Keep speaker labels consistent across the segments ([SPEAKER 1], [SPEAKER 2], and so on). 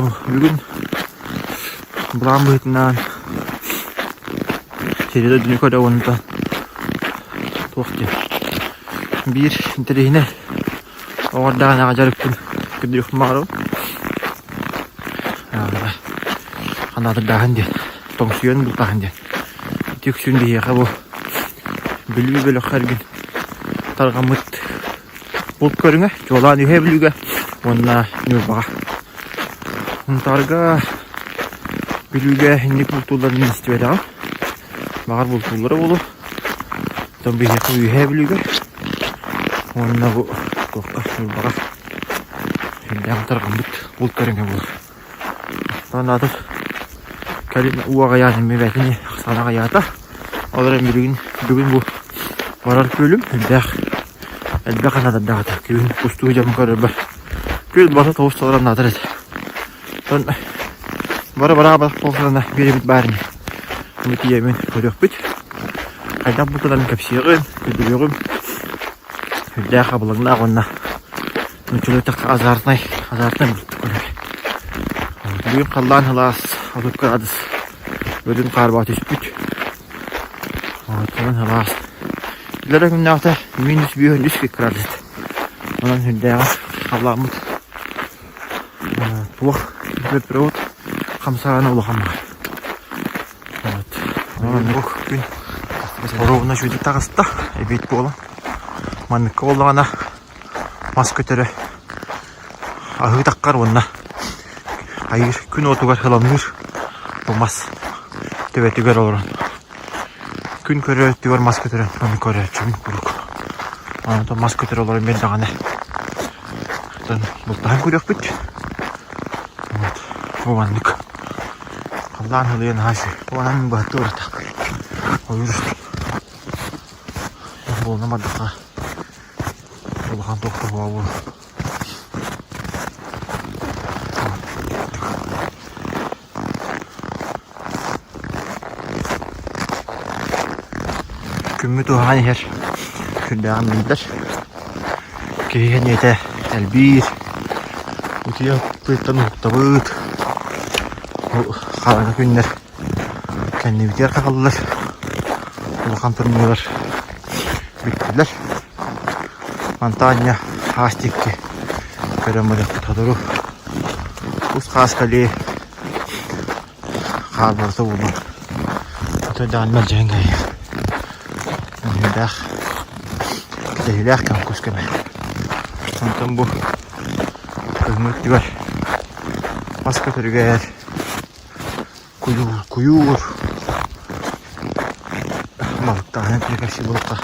[SPEAKER 1] Бүгүн былаан быһыытынан сири дойдуну көрө уонна туох диэн биир интэриэһинэй оҕордааҕынаҕа дьарыкпын көрдөрүөхпүн баҕарабын. Ханаатырдааһын диэн, тоҥсуйан бултааһын диэн. Ити үксүн биһиэхэ бу Бүлүү бөлөххө эргин тарҕаммыт булт көрүҥэ, чуолаан Үһээ Бүлүүгэ уонна Ньурбаҕа. Сунтаарга Бүлүүгэ инник бултуулларын истибэтэҕим. Баҕар бултууллара буолуо. Оттон биһиэхэ Үөһээ Бүлүүгэ уонна бу туохха Ньурбаҕа сүрдээх тарҕаммыт булт көрүҥэ буолар. Оттон кэлин уу аҕыйаан эмиэ бэйэтин ахсаана аҕыйаата. Ол эрэн билигин бүгүн бу барар күөлүм элбэх элбэх анадардаах этэ. Күһүн кустуу дьоммун көрөрбөр күөл барыта тоҕус толору анаатар этэ. Оттон бары бараабатах буолсарына биэрэбит баар ини. Ону тиийэммин көрүөхпүт. Хайдах бултанарын кэпсиэҕим, көрдөрүөҕүм. Үрдээх абылаҥнаах уонна нууччалыы эттэххэ азартнай, азартнай булт көрөр. Бүгүн халлаан сылаас, 30 градус. Бөлүн хаарбаҕа түспүт. Онон сылаас. Билэр күннээхтэ минус 5 градус. Онон үрдээҕи халлааммыт туох температура хамсааһына улахан баар. Вот. Онон күн оруобуна үчүгэйдик таҕыста, эбиэт буолан. Манныкка буоллаҕына мас көтөрө аһыы таххар уонна хайыыр күн уотугар ыламныыр бу мас төбөтүгэр олорон күн көрөр өттүгэр мас көтөрө ону көрөөччүбүн куруук. Онтон мас көтөрө олорон биэрдэҕинэ оттон бултаһан көрүөхпүт. Вот. Бу маннык. Халлаан халыйан наһаа үчүгэй. Бу анан быһатты барата. Ойуур буолна бардахха улахан туох да буолуо. Күммүт уһаан иһэр сүрдээҕин биллэр. Киһи сэниэтэ элбиир, утуйа тыаттан уһуктабыт. Бу хараҥа күннэр кэннибитигэр хааллылар. Улахан тымныылар бүттүлэр. Мантан хаас диэки көрөн барыахпыт сотору. Ус хаас кэлиэ Хаар барыта буолуо. Өтөрдөҕүн мэлдьэһэн кэһиэх. Өһүлээх, кэтэһиилээх кэм кус кэмэ. Онтон бу кыһыҥҥы өттүгэр мас көтөрүгэр куйуур, куйуур балыктааһын өттүгэр буолуохха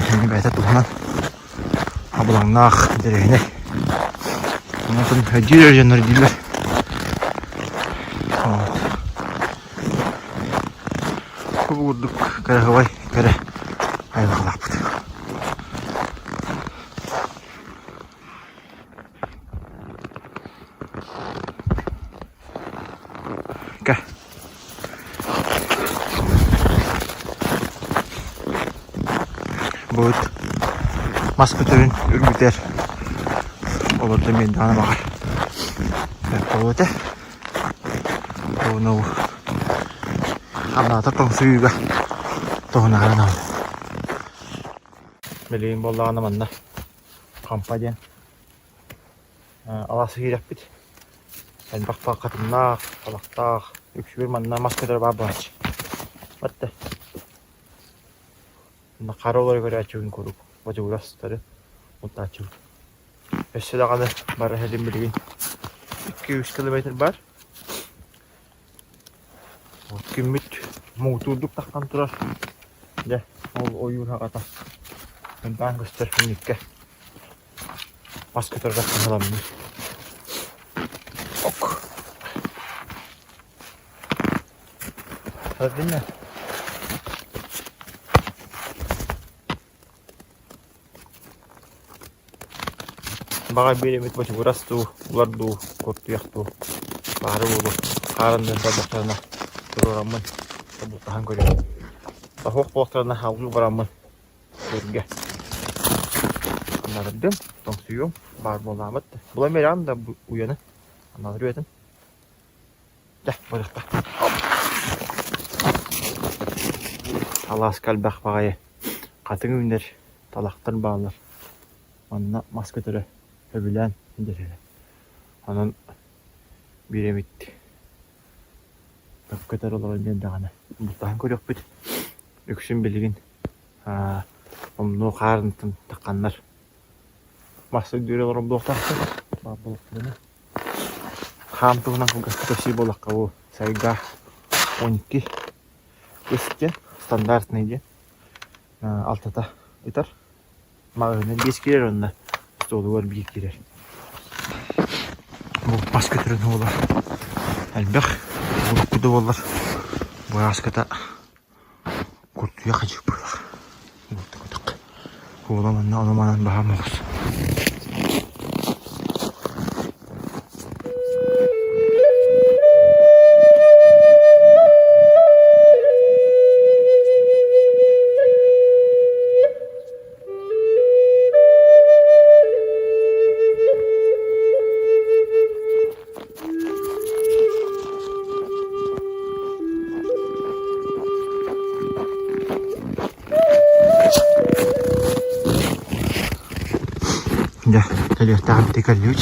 [SPEAKER 1] кини бэйэтэ туһунан абылаҥнаах интэриэһинэй. Онтон өйдүүр дьоннор дииллэр. Вот. Бу курдук кыраһыбай кэрэ айылҕалаахпыт. Кэ. Бу мас көтөрүн үргүтэр олордо мен даҕаны баҕар бэрт этэ. Ону хамнаата тоҥсуйууга туһунаарын аҕал. Билигин буоллаҕына манна хампа диэн Алаас киирэхпит. Элбэх хатыҥнаах, талахтаах, үксүгэр манна мас көтөрө баар буолааччы. Батта. Манна хара олору көрөөччүгүн куруук бодьугурастары бултааччыбыт. Өссө даҕаны бара иһэрим билигин 2-3 километр бар. Күммүт муҥутуурдук тахсан турар. Дьэ, ол ойуур аҕата кынтаан көстөр күннүккэ. Мас көтөргө хаһыламмыт. Ок. Көрдүн Баҕа биир эмит бочугурас дуу, улар дуу, куртуйах дуу баары буолуо. Хаарынныын тобохторуна туруораммын тобултаһан көрүөм. Тоһуох буолтарына салгыы бараммын сиргэ аннарырдым, тоҥсуйуом, баар буолаабыт. Була миэрэҕин да уйаны. Аннары үөтэн. Дьэ, барыахха. Алааска элбэх баҕайы хатыҥ үүнэр, талахтар бааллар. Манна мас көтөрө сөбүлээн сылдьар. Онон биир эмит көтөр олорон биэрдэҕинэ бултаһан көрүөхпүт. Үксүн билигин омнуо хаарынтан тахханнар мас өйдүүр олорон буолуохтаахтар. Баар буолуохтарына. Хаам туһунан кылгастык кэпсиир буоллахха бу сайга 12 ыс диэн стандартный диэн алтата ытар. Маҕаһыынынан биэс киирэр уонна остуолугар биир киирэр. Бу мас көтөрүн уола элбэх. Урукку да буоллар бырааската куртуйах хадьык быһыылаах. Уола манна ону-манан баһаам оҕус. Дьэ, кэлиэхтээх эбит кэллибит.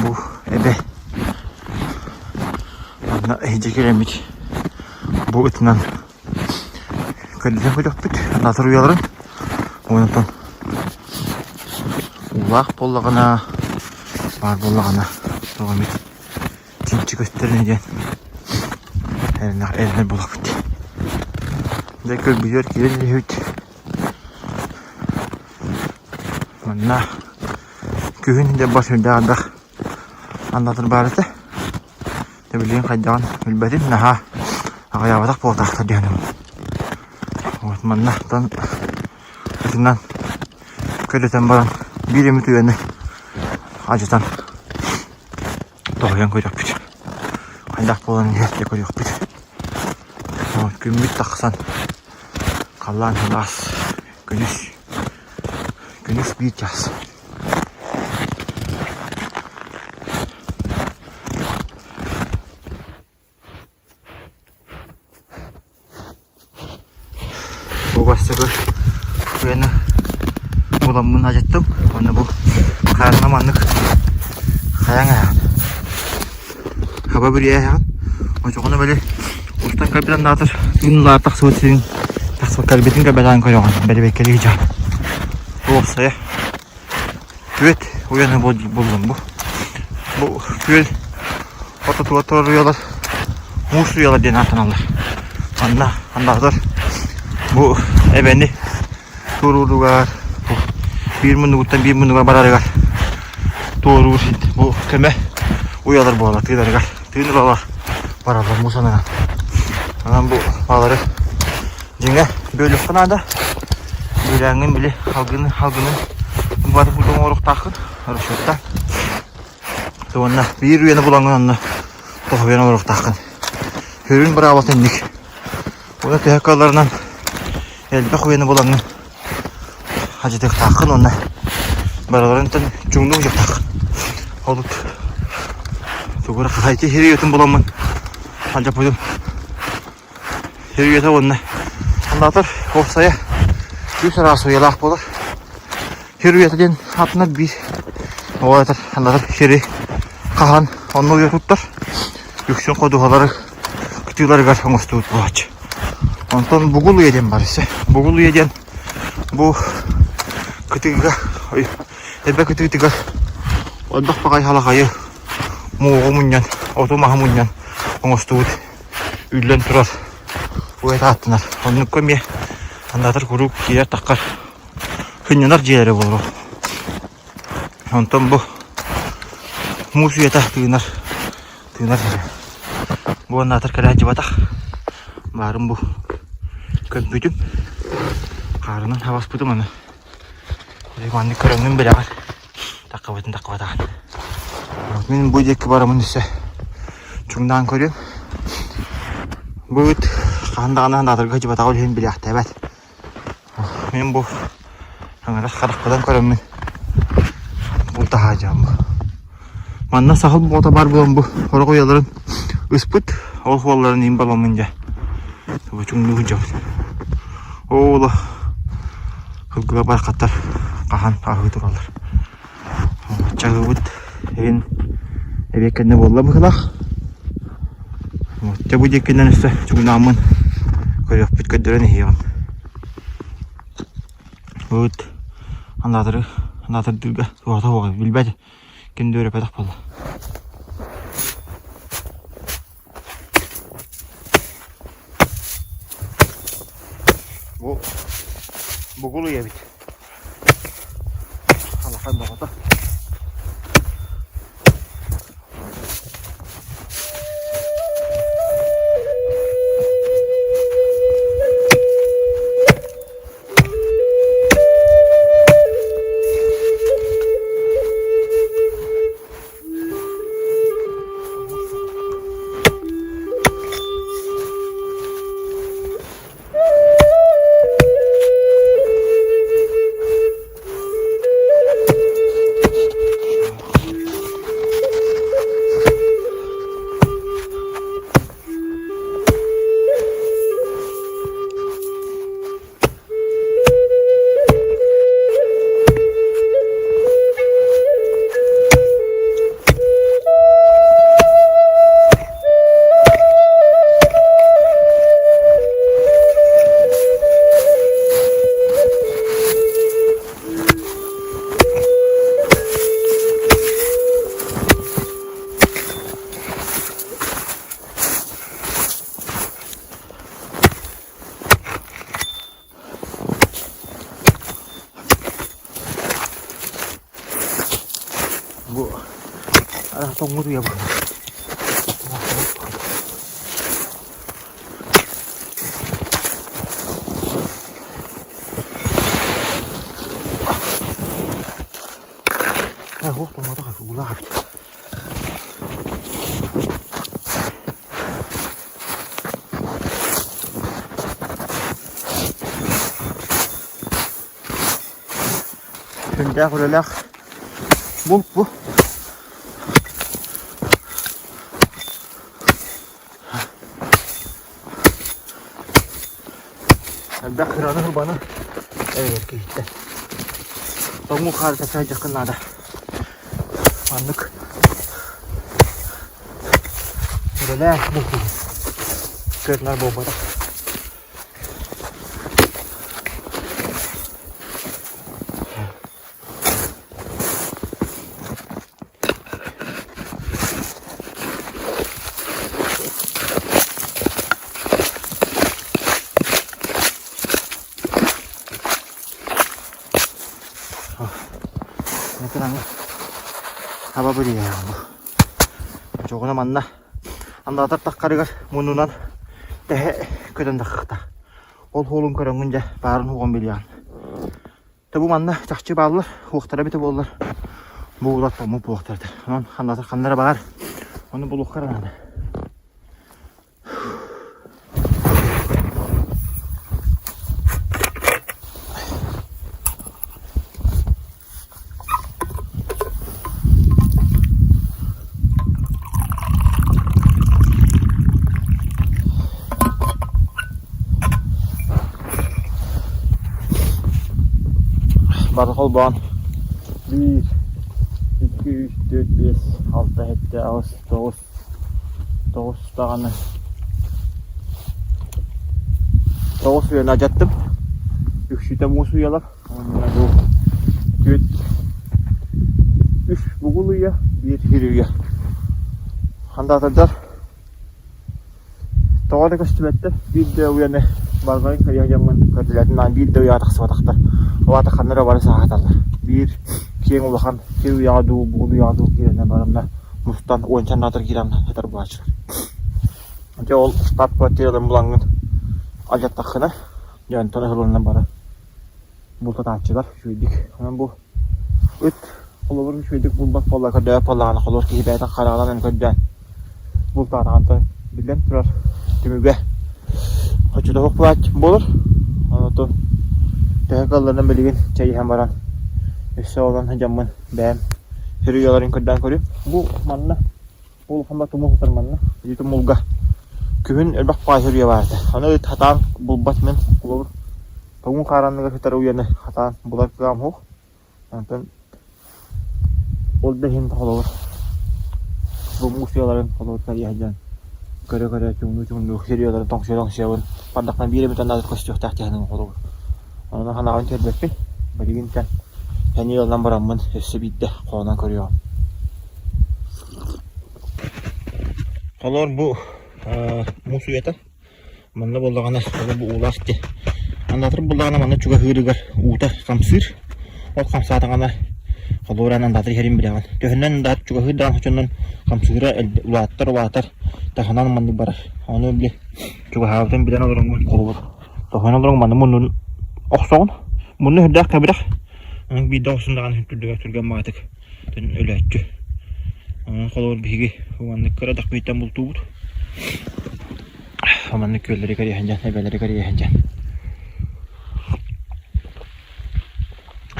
[SPEAKER 1] Бу эбэ манна эһиги кэлэммит бу ытынан Кэллэ күлүкпүт анатар уйаларын онтон уулаах буоллаҕына баар буоллаҕына туох эмит чинчи көстөрүн диэн эрэнэр эрэнэр буолабыт. Дьэ көрбүтүгэр киирэн иһэбит. Манна күһүн дьэ бас үрдээх элбэх аннатар баар этэ. Дьэ билигин хайдаҕын билбэтим, наһаа аҕыйаабатах буолтаахтар диэн. Вот маннаттан ытынан көрүтэн баран биир эмит үйэни алдьатан тоһуйан көрүөхпүт. Хайдах буолан иһэр дьэ көрүөхпүт. Вот күммүт тахсан халлаан сылаас күнүс күнүс биир чаас. Бу бастакы куйаны буламмын алдьаттым уонна бу хаарына маннык хайаҥ ааҕын хаба бүрүйээһэҕин очоҕуна били устан кэлбитин наатар тыын улаат тахсыбыт сирин тахсыбыт кэлбитин кэлбэтэҕин көрөҕүн бэрэбиэркэлии дьон уопсайа Күөт уйаны буллум бу. Бу күөл ортотугар турар уйалар муус уйалар диэн ааттаналлар. Манна андаатар бу эбэни туорууругар бу биир муннугуттан биир муннугар барарыгар туоруур бу көмө уйалар буолар тыынарыгар тыын ылалар бараллар муус анынан. Анан бу балары Дьиҥэ, бүөлүөххэ наада. Бүөлээҥҥин били алгыны алгынын бары курдук оҥоруохтааххын расчетта. Уонна биир үйэни булаҥҥын онно тоһуйан олоруохтааххын. Сүрүн быраабата инник. Уонна төһө кыалларынан элбэх үйэни булаҥҥын хадьытыахтааххын уонна барыларынтан чуҥнуу уһуйуохтааххын. Ол тугу эрэ хахайты сири үйэтин буламмын алдьаппытым. Сир үйэтэ уонна андаатар уопсайа үс араас уйалаах буолар. Сир үйэтэ диэн аатынан биир ол этэр андаатар сири хаһан онно уйа туттар. Үксүн ходуһалары кытыыларыгар оҥостубут буолааччы. Онтон бугул үйэ диэн бар өссө. Бугул үйэ диэн бу кытыыга эбэ кытыытыгар элбэх баҕайы халахайы муоҕу мунньан, оту-маһы мунньан оҥостубут үллэн турар уйата ааттанар. Оннукка эмиэ андаатар куруук киирэр-таххар сынньанар дьиэлэрэ буолар. Онтон бу муус үйэтэ тыынар тыынар сирэ. Бу андаатар кэлэ сылдьыбатах. Баарым бу көмпүтүм. Хаарынан хабаспытым аны. Маннык көрөҥҥүн билэҕин. Таххабытын таххабатаҕын. Мин бу диэки барамын өссө чуҥнаан көрүөм. Бу ыт хаһан даҕаны анаатарга сылдьыбатаҕа иһин билээхтээбэт. Мин бу аҥарас харахпынан көрөммүн бултаһаадьам бу. Манна саһыл буота баар буолан бу сорох уйаларын ыспыт, ол суолларын иин баламмын дьэ. Чуҥнуу сылдьабыт. Ооло сылгыга барахаттар хаһан аһыы тураллар. Чаһыыбыт эбин эбиэт кэннэ буолла быһыылаах. Дьэ бу диэкинэн өссө чугунааммын көрүөхпүт көрдөрөн иһиэҕим. Быт андаатыры андаатырдыырга туһата суоҕа билбэт ким да үөрэппэтэх буолла. Бу бугул ийэбит. Алахан бөҕөтө. Бу тоҥмут уйа бу. Ох, тоҥмотох уулаах эбит. Күндээх үлэлээх булт бу. Элбэх кыраны кырбаны эбэр киһиттэн. Тоҥуу хаары садьаххын наада. Маннык үлэлээх булт көр-нар буолбатах. Хаба бу. Чоҕуна манна андаатар таххарыгар муннунан тэһэ көтөн таххахта. Ол хуолун көрөҥҥүн дьэ баарын хуоҕун билиэҕин. Тэ бу манна чахчы бааллар, хуохтара эбитэ буоллар бу улар томмут буолуохтара этэ. Онон ханнатар ханнара баар, ону булуохха эрэ наада. Бары холбоон 1, 2, 3, 4, 5, 6, 7, 8, 9, 9 даҕаны 9 үйэни алдьаттым. Үксүтэ муус уйалар. Уонна бу түөрт үс бугул уйа, биир сир уйа. Хандаатардар тоҕо да көстүбэттэр. Биир да уйаны барыларын көрүөх дьоммун көрдүлэрин аан биир да уйаҕа тахсыбатахтар. Ол аата ханна эрэ бары сааһаталлар. Биир киэҥ улахан сир уйаҕа дуу, бугул уйаҕа дуу киирэннэр баранна мустан уонча аннаатар киирэн сытар буолааччылар. Дьэ ол штаб-квартираларын булаҥҥын алдьаттаххына, дьэ онтон ыһылланан баран бултатааччылар үчүгэйдик. Онон бу ыт холобур үчүгэйдик булбат буолла көрдөөбөт буоллаҕына холобур киһи бэйэтин хараҕынан көрдөөн бултаатаҕынтан биллэн турар түмүгэ хочото суох буолааччы буолар. Онон төһө кыалларынан билигин чэй иһэн баран өссө олорон сылдьаммын бэйэм. Сир уйаларын көрдөөн көрүм. Бу манна улахан тумул сытар манна. Ити тумулга күһүн элбэх баҕайы сир уйа баар этэ. Аны ыт хатаан булбат мин холобур тоҥуу хаар анныгар сытар уйаны хатаан булар кыаҕым суох. Онтон ол да иһин холобур бу муус уйаларын холобур кэрийэ сылдьан көрө-көрө чуҥнуу-чуҥнуу сир уйаларын тоҥсуйа-тоҥсуйабын бардахпына биир эмит аннаатар көстүөхтээх дии саныыбын холобур. Онон санаабын түһэрбэппин. Билигин тэн сэниэ ылан бараммын өссө биирдэ хоонон көрүөҕүм. Холоор бу муус уйата. Манна буоллаҕына холор бу уулаах дии. Андаатар буоллаҕына манна чугаһыырыгар уута хамсыыр. Ол хамсаатаҕына холуур ан андаатар иһэрин билэҕин. Төһөнөн андаатар чугаһыыр даҕаны соччонон хамсыыра улааттар улаатар таһынан маннык барар. Ону били чугаһаабытын билэн олороҥҥун холобур Тоһоон олорон манна муннун охсоҕун. Мунну үрдээх кэбирэх. Онон биирдэ охсун даҕаны түрдүгэр түргэн баҕатык өлөөччү. Онон холобур биһиги маннык кыра дах бииртэн бултуубут. Маннык күөллэри кэрийэ сылдьан, эбэлэри кэрийэ сылдьан.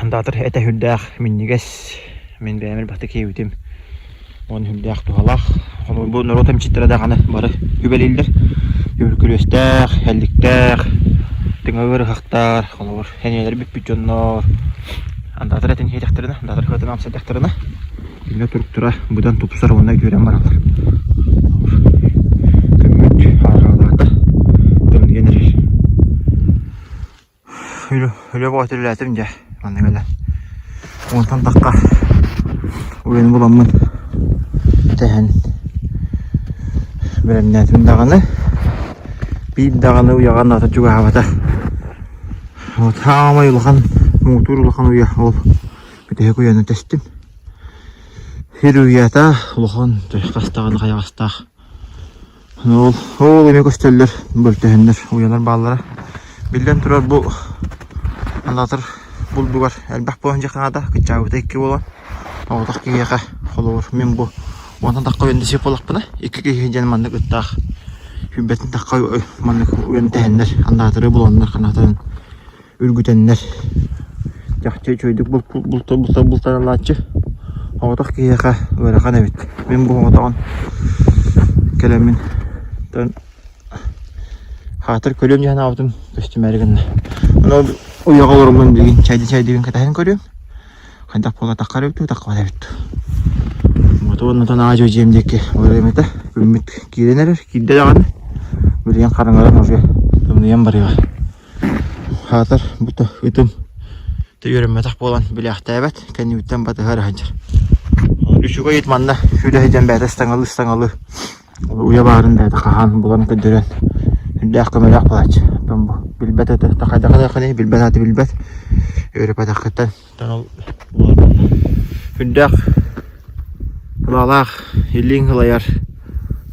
[SPEAKER 1] Андаатар этэ сүрдээх минньигэс, мин бэйэм элбэхтик сиэбитим уонна сүрдээх туһалаах. Холобур, бу норуот эмчиттэрэ даҕаны бары үбэлииллэр. Түбүркүлүөстээх, элликтээх, тыҥа ыарыһахтар, холобур, эниэлэр бүппүт дьоннор андаатар этин сиэтэхтэринэ, андаатар кыатын амсайдахтарына, кинилэр туруктара быдан тупсар уонна үтүөрэн бараллар. Күммүт ааҕаалаата, тымныйан эрэр. Үлэ бөҕөтө үлэлээтим дьэ, манна кэлэн. Уонтан тахха уйаны буламмын тэһэн бэлэмнээтим даҕаны биир даҕаны уйаҕа наата чугаһаабата. Вот саамай улахан муҥутуур улахан уйа ол бүтэһик уйаны тэстим. Сир уйата улахан хас даҕаны хайаҕастаах Ол, ол эмиэ көстөллөр, бөлтөһөннөр, уйалар бааллара. Биллэн турар, бу анаатар булдугар элбэх буолан дьахаада, кыччаабыта икки буолан. Оҕотох киһиэхэ, холобур, мин бу уонтан тахха уйан сип буоллахпына, икки киһи дьэн маннык ыттаах сүүрбэттэн тахха маннык уйан тэһэннэр, андаатары буланнар, ханаатарын үргүтэннэр чахчы үчүгэйдик бултаналааччы оҕотох киһиэхэ ыарахан эбит мин бу оҕотоҕун кэлэммин хаатыр көрүөм дии санаабытым көстүмээри гынна ону уйаҕа олороммун билигин чайдыы чайдыыбын кэтэһэн көрүөм хайдах буола таххар эбит дуу таххыбат эбит дуу вот уонна аа дьиэм диэки барыам этэ күммүт киирэн эрэр киирдэ даҕаны билигин хараҥаран уже тымныйан барыаҕа Хаатар бу ытым үөрэммэтэх буолан билээхтээбэт, кэннибиттэн батыһар сылдьар. Үчүгэй ыт манна сүүрэ сылдьан бэйэтэ ыстаҥалыы-ыстаҥалыы уйа баарын бэйэтэ хаһан булан көрдөрөн сүрдээх көмөлөөх буолааччы. Оттон бу билбэт ыты хайдах гыныаххыный билбэт ааты билбэт үөрэпэтэххиттэн ол сүрдээх сылаалаах илииҥ сылайар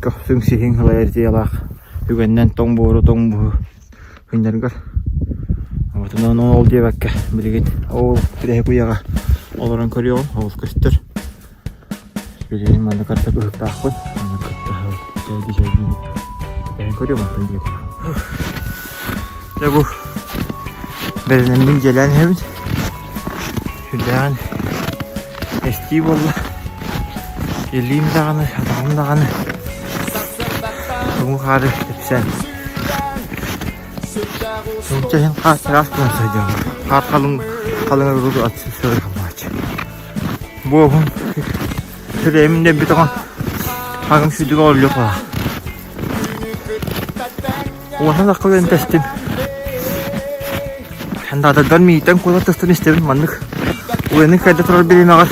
[SPEAKER 1] көхсүҥ сиһиҥ сылайар итиялаах үгэннэн тоҥ буору тоҥ буһу Күннэргэр Онон ол диэбэккэ билигин ол бүтэһик уйаҕа олорон көрүөҕүм ол көстөр билигин манна кытта ыһыктаахпын манна кытта чэйди чэйдиин кэтэһэн көрүөм онтон диэтэ дьэ бу бэлэмнэммин дьиэлээн иһэбин сүрдээҕин эстии буолла илиим даҕаны атаҕым даҕаны тоҥуу хаары тэпсэн Нуучча иһин хаар чараас гына сылдьабын. Хаар халыҥ халыҥа ат сыры халлааччы. Буоһун сүрэйим дэббит оҕон хаҕым сүүдүгэ оллуох баа. Уонна акыл тэстим. Хандаатардар миитэн куола тастан истэбин маннык. Уйаны кайда турар бириэмэҕэр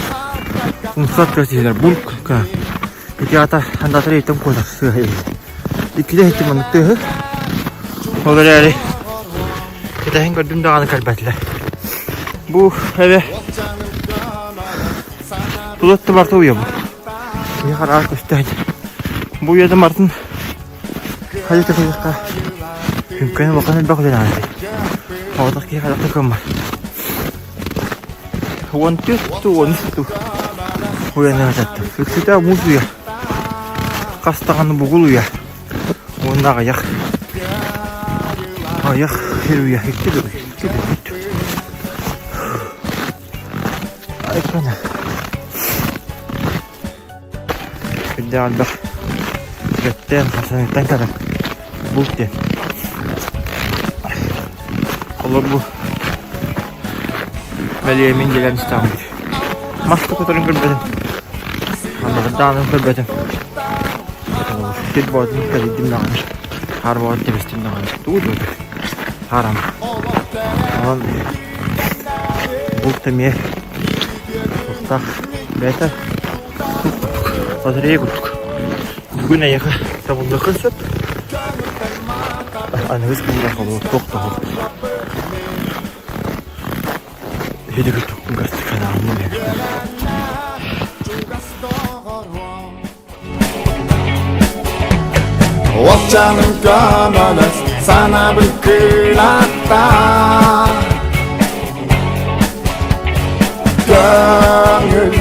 [SPEAKER 1] умсат көтүһүлэр булк Ити аата андаатар иһиттэн куотар сыыһа иһит. Иккитэ иһиттим маннык тыаһы. Ол эрээри кэтэһэн көрдүм даҕаны кэлбэтилэр. Бу эбэ тула барта уйа бу. Киһи хараҕа көстөөт. Бу уйата мартын хайа тэхиэххэ күҥкэн улахан элбэх үлэлээх Оҕотох киһи хайдах да кыаммат. 14 ту 13 ту уйаны аттым. Үксүтэ муус уйа. Хас даҕаны бугул уйа. Уонна аҕыйах. Аҕыйах сир уйа. Икки да икки да бүт. Айкана. Үрдээх элбэх түгэттэн, хасаныттан кэлэн булт диэн. Олор бу бэлиэмин дьэлэн истэҕим. Мас да көтөрүн көрбөтүм. Анныгырдаанын көрбөтүм. Сир боотун кэлийдим даҕаны. Хаар боотун тэбистим даҕаны. Тугу да Харам. Онон булт эмиэ тустаах бэйэтэ лотерея курдук. Бүгүн эйиэхэ табыллыаххын сөп. Аныгыс буллар холобур туох да Ити курдук гастыканааммын
[SPEAKER 2] Уолчааным көмөлөс, санаабын кыынатта. Көҥүл.